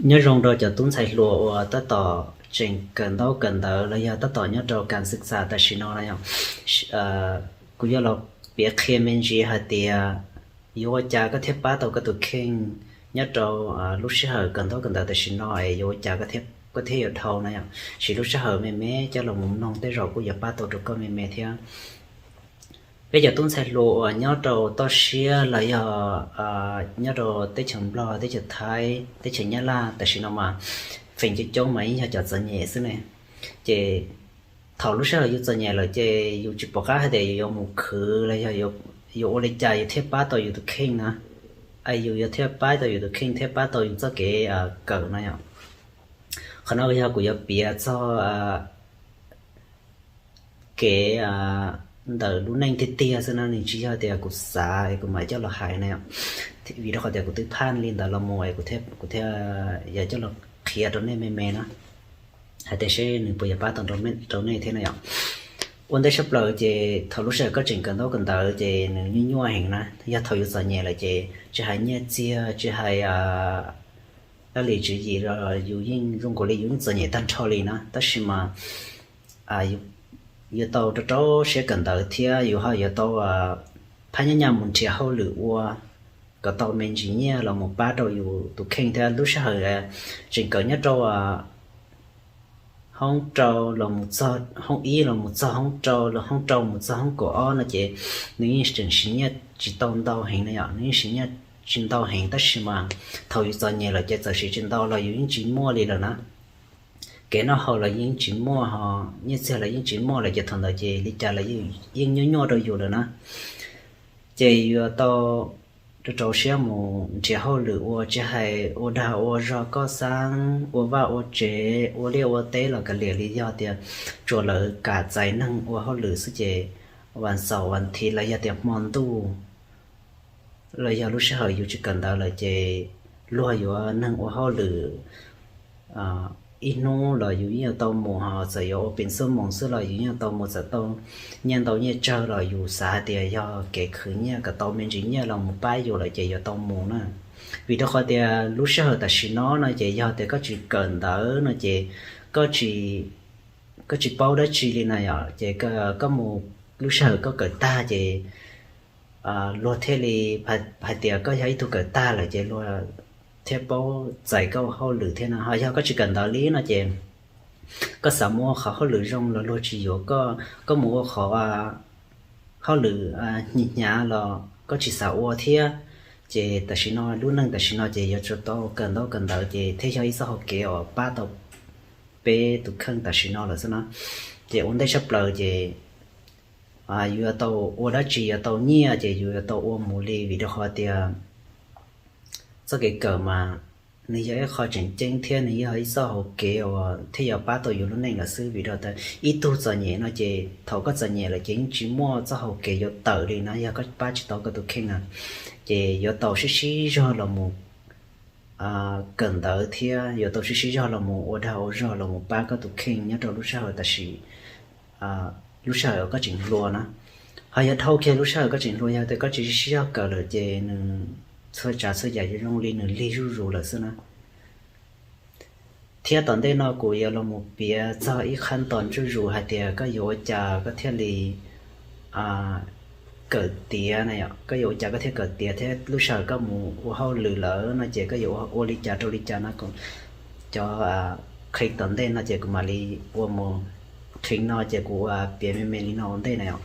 Nyob zoo rau cov tub ntxhais hluas uas tab tom tseem kawm ntaub kawm ntawv los yog tab tom nyob rau kas xwm txam tam sim no no yom. Kuv yuav los piav qhia me ntsis hais tias yuav ua cas koj thiaj pab tau koj tus kheej nyob rau lub sij hawm kawm ntaub kawm ntawv tam sim no es yuav ua cas koj thiaj yuav dhau no yom. Siv lub sij hawm me me coj los mus mloog tej zaum kuj yuav pab tau rau koj me me thiab. Peb cov tub ntxhais hluas uas nyob rau toj siab los yog nyob rau teb chaws Nplog, teb chaws Thaib, teb chaws Nyab Laj tam sim no mas feem coob coob mas yeej yog cov txom nyem xwb ne. Ces thaum lub sij hawm yus txom nyem lawm ces yus tsis pom qab hais tias yus yuav mus khwv los yog yuav ua li cas yus thiaj pab tau yus tus kheej na, es yus yuav thiaj pab tau yus tus kheej thiab pab tau yus txoj kev kawm no yom. Qhov no yog kuv yuav piav txog kev ntawm lub neej tiag tiag xwb na, nws tsis yog tias kuv xav es kuv mam coj los hais na. Vim rau qhov tias kuv twb phaj li ntawd los mus es kuv thiaj yuav coj los qhia rau nej me me na, hais tias seb nws puas yuav pab tau rau nej thiab na yom. Ua ntej tshaj plaws ces thaum lub sij hawm koj tseem kawm ntaub kawm ntawv ces nws nyuaj nyuaj heev na. Yog thaum yus txom nyem lawm ces tsis hais nyiaj txiag, tsis hais dab li tswv yim los yus yeej zoo nkaus li yus yeej txom nyem tag nrho li na. Tab sis mas yuav tau rau rau siab kawm ntawv thiab yus ho yuav tau phab nyab nyab mus nrhiav hauj lwm ua kom tau me ntsis nyiaj los mus pab rau yus tus kheej thiab. Lub sij hawm tseem kawm nyob rau hoob rau los mus txog hoob ib los mus txog hoob rau, los hoob rau mus txog hoob kaum ob no ces nws yeej tseem siv nyiaj tsis tau ntau heev na yom, nws yeej siv nyiaj tsis ntau heev. Tab sis mas thaum yus txom nyem lawm ces txawm siv tsis ntau los yus yeej tsis muaj li lawm na. Kev noj haus los yeej tsis muaj, ho nyiaj txiag los yeej tsis muaj lawm ces thaum ntawd ces li cas los yeej nyuaj nyuaj rau yus lawm na. Ces yuav tau rau rau siab mus nrhiav hauj lwm ua, tsis hais ua dag ua zog, koj xav ua vaj ua tsev, ua liaj ua teb los kav liam li, yog tias tsuas lawv kam txais neeg ua hauj lwm xwb ces vas xaum vas thiv los yog tias hmo ntuj los yog lub sij hawm yus tsis kawm ntawv lawm ces luag yuav neeg ua hauj lwm ib hnub los yus yeej yuav tau mus, ho txawm yuav ua pes xuab moos xwb los yus yeej yuav tau mus, txawm tau nyiaj ntau nyiaj tsawg los yus xav hais tias yog kev khwv nyiaj kom tau me ntsis nyiaj los mus pab yus lawm ces yuav tau mus na. Vim rau qhov tias lub sij hawm tam sim no no ces yog tias koj tsis kawm ntawv no ces koj tsis paub dab tsi li na yom, ces koj mus lub sij hawm koj kawm tag ces luag thiaj li hais tias koj yog ib tug kawm tag lawm ces luag thiaj paub txais koj ua hauj lwm thiab no. Ho yog koj tsis kawm ntawv li no ces koj xav mus ua qhov hauj lwm zoo los luag tsis yuav koj, koj mus ua qhov hauj lwm hnyav hnyav los koj tsis xav ua thiab. Ces tam sim no lub neej tam sim no ces yuav tsum tau kawm ntaub kawm ntawv ces thiaj yog ib txoj hauv kev uas pab tau peb tus kheej tam sim no lawm xwb na. Ces ua ntej tshaj plaws ces yus yuav tau ua dab tsi yuav tau nyiaj ces yus yuav tau ua mus li, vim rau qhov tias txoj kev kawm mas nws yog ib qho tseem ceeb thiab nws yog ib txoj hauv kev uas thiaj yuav pab tau yus lub neej lawm xwb. Vim rau tias ib tug txom nyem no ces thaum koj txom nyem lawm ces yeej tsis muaj txoj hauv kev yuav tawm li na, yog koj pab tsis tau koj tus kheej na. Ces yuav tau sib sib zog los mus kawm ntawv thiab yuav tau sib sib zog los mus ua dag ua zog los mus pab koj tus kheej nyob rau lub sij hawm tam sim, lub sij hawm koj tseem hluas na. Ho yog dhau kiag lub sij hawm koj tseem hluas, yog tias koj tsis sib sib zog kawm lawm ces nws txhua tsav txhua yam yuav zoo li nws lig zuj zus lawm xwb na. Thiab tom ntej no kuv yuav los mus piav txog ib qhab tos zuj zus hais tias koj yuav ua cas koj thiaj li kawm tiav na yom, koj yuav ua cas koj thiaj kawm tiav thiab lub sij hawm koj mus ua hauj lwm lawm no ces koj yuav ua li cas rau li cas no. Cov qhia tom ntej no ces kuv mam li ua mus qhia no ces kuv ua piav me me li no ua ntej na yom.